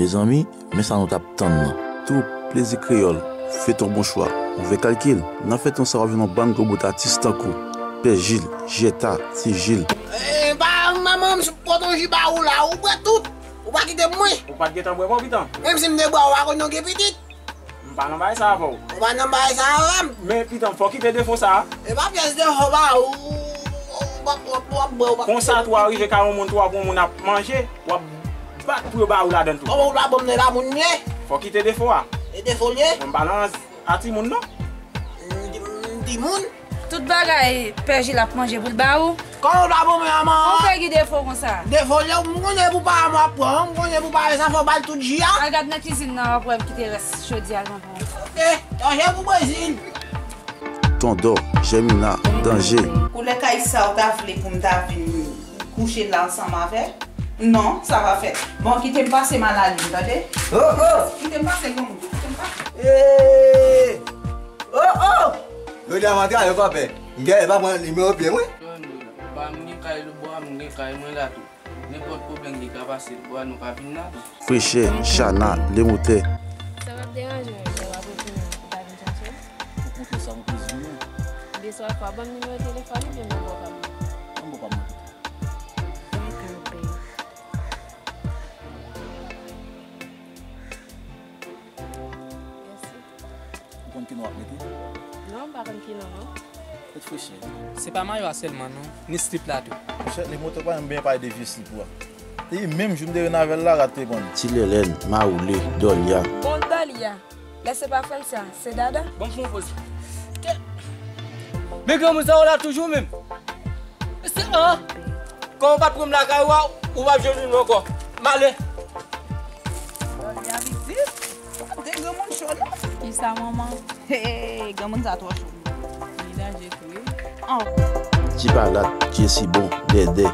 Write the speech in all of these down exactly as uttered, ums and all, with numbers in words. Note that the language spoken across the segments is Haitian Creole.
Mezanmi, men sa nou t ap tann nan. Twoup Plezi Kreyòl, feyton bon chwa, ouvè kalkil. Nan feyton sa w ap jwenn yon bann gwo bout atis tankou Pè Jil, Jèta, Ti Jil. E pa manman m sou poton ji ba ou la, ou bwè tout. Ou pa kite m mwen. Ou pa t gentan bwè bon, pitan? Menm si m te bwè, ou pa konn nou gen pitit. M pa nan bagay sa avè w. Ou pa nan bagay sa avè m. Men pitan, fò w kite defo sa a. E pa pyès defo ba ou. Ou pa, ou pa, ou pa, ou pa. Konsa tou, w a rive kay yon moun tou, w ap wè yon moun ap manje, w ap bat pou yo ba ou ladan l tou. Kòman ou pa ban m nan, e pa moun m ye? Fò w kite defo a. E defo l ye? Mwen m pa nan a timoun non. M di, m di moun. Tout bagay Pè Jil ap manje pou l ba ou. Kòman w ta bon mwen a man? Ou fè ki defo konsa? Defo lè m konnen pou pa mwen ap pran, m konnen pou pa sa fò bal tout ji a. Al gad nan kizin nan, w ap wè m kite rès chodi a nan pou ou. Oke, danje pou Brezil. Tondò, Jèmina, danje. Koulè kay sa w ta vle pou m ta vin kouche la ansanm avè? Non, sa pa fèt. Bon, kite m pase m al ale, tande? Oh, oh! Kite m pase, granmoun. Kite m pase. Hey! Oh, oh! Yo di avan trale, yo pa pè. M gen pa pran nimewo pye mwen. Yo, nou, ba m gen kay, bwa m gen kay mwen la tou. Nenpòt pwoblèm ki ka pase, bwa nou ka vin la tou. Frechè, Chana, Lemotè. Sa p ap deranje w, lè w ap retounen, ou ta vin chache m? Ou kontre sa, mwen plezi mwen. Deswa fwa, ban m nimewo telefòn ou, byen mwen ba w pa m. Mwen ba w pa m. Welcome, babe. Mèsi. Ou konn ki non w ap mete? Non, m pa konn ki non, non. Tèt frechi. Se pa mayo a sèlman, non. Ni slip la tou. Monchè, li montre pa m byen pale de vye slip ou a. Depi menm jou m te vin avè l la, rad te pran m. Ti Lèlèn, Mawoule, Dòlya. Bon, Dòlya, lè se pa Frantsa, se Dada? Ban m fè yon poz. Kè. Men granmoun sa yo la toujou menm. Se an. Kòman w pa t pran m lakay ou a, ou p ap janm jwenn mwen ankò. M ale. Dòlya pitit, w ap de granmoun cho non. Kisa manman? Hey, granmoun sa twò cho. Li danje tou wi. An. Ti Palat, Jesi bon, Dèdè.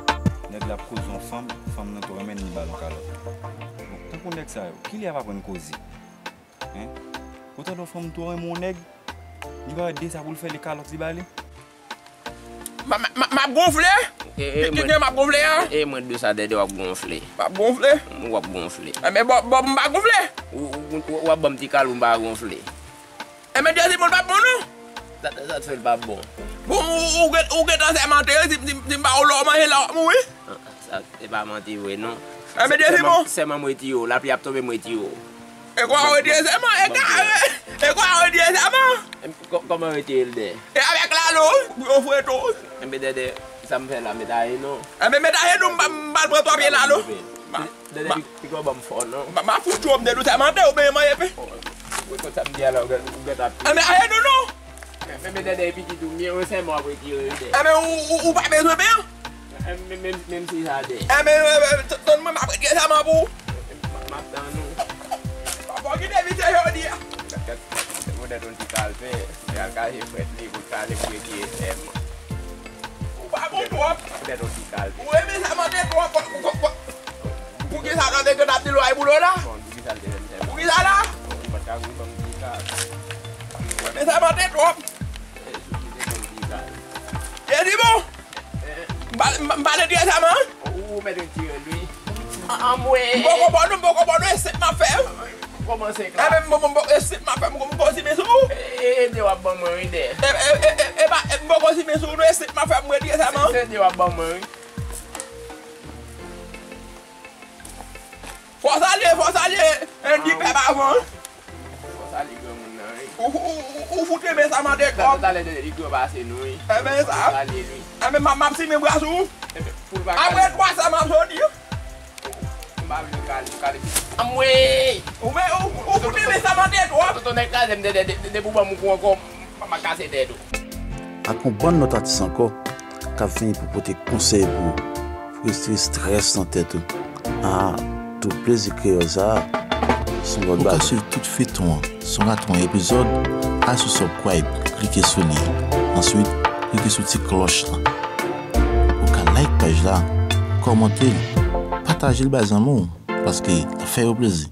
Nèg la ap koze yon fanm, fanm nan tou renmen li ba l yon kalòt. Bon, tankou nèg sa yo, kilè y ap aprann koze? Hein? Ou tande yon fanm tou renmen yon nèg, li pa wè de sa pou l fè, li kalòt li ba li. M, m, m, m ap gonfle? E, e, ki, ki mwen, gen m ap gonfle a? E mwen de sa Dèdè w ap gonfle. M ap gonfle? W ap gonfle. Enben, bon, bon, m pa gonfle? Ou, ou, ou, w ap ban m ti kal ou m pa gonfle. Enben, Jezi, bon, l pa bon, non? Sa, sa, sa t fè l pa bon? Bon, ou, ou, ou gen, ou gentan sèmante, si, si, si m ba ou lò manje la, w ap mouri? Sa, se pa manti vre, non. Enben, Jezi, bon. Sèman m retire w, lapli ap tonbe, m retire w. E kwa w retire sèman? E kwa, e kwa w retire sèman? Kò-, kòman retire l dèyè? E avèk lalo, wi, pou yo fwe tou. Enben, Dèdè, sa m fè la, met ajenou. Enben, met ajenou, m pa, m pa pran twa pye lalo. Dèdè, pi, pi kò ban m fò, non. M a, m a fout ou, m te dou sèmante, ou benyen manje pen. Ou, ou, ou, sa m di a la, ou gen, ou gentan. Enben, ajenou, non. Men, men, men, Dèdè, pitit ou, men, yon sèman w ap retire l dèyè. Enben, ou, ou, ou pa bezwen pen an? Menm, menm, menm si sa de. Enben, tann mwen, m ap retire sèman pou ou. M ap tann ou. Papa, w kite misye jodi a. Kèt, kèt, se modèl yon ti kalpe, li al kache frèt li pou l kale pou retire sèman. Ou pa bon twòp. Modèl yon ti kalpe. Ou renmen sèmante twòp. Poukisa w ap di l w ay boulò la? Poukisa l te renmen sèman? Poukisa la? Ou pa t ka vin ban m ti kalpe. Ou renmen sèmante twòp. Jezi bon! M pa, m pa, m pa retire sèman? Ou, ou mèt retire l, wi. Anmwey! M poko ba w non, m poko ba w non, e senk m ap fè. Kòman senk la? Enben, m, m, m, e senk m ap fè, m, m konn simen sou ou. E, e, e de w ap ban mwen, wi, de. E, e, e, e, e pa, e m poko simen sou ou non, e senk m ap fè, m retire sèman. Se, se de w ap ban mwen, wi. Fò w salye, fò w salye, Andy Pèp avan. Fò w salye granmoun nan, wi. Ou, ou, ou, ou fout renmen sèmante twòp. Talè, talè, li gwo pase nou, wi. Enben, sa. Fò w salye l, wi. Enben, m ap, m ap simen bra sou ou. Enben, pou l pa kale. Apre twa sa, m ap soti. M pa vle kale, kale. Anmwey! Ou, men, ou, ou fout renmen sèmante twòp. Tonton nèg kraze m, de, de, de, de, depi w ban m yon kou ankò, m ap kase tèt ou. Ak yon bann lòt atis ankò k ap vini pou pote konsèy pou ou, pou retire estrès nan tèt ou. Ah, tout plezi kreyòl sa a, se yon lòt bagay. Ou ka swiv tout feyton an sou raton epizòd, al sou subscribe, klike sou li. Answit, klike sou ti klòch lan. Ou ka like paj la, kòmante l, pataje l bay zanmi w, paske l ap fè yo plezi.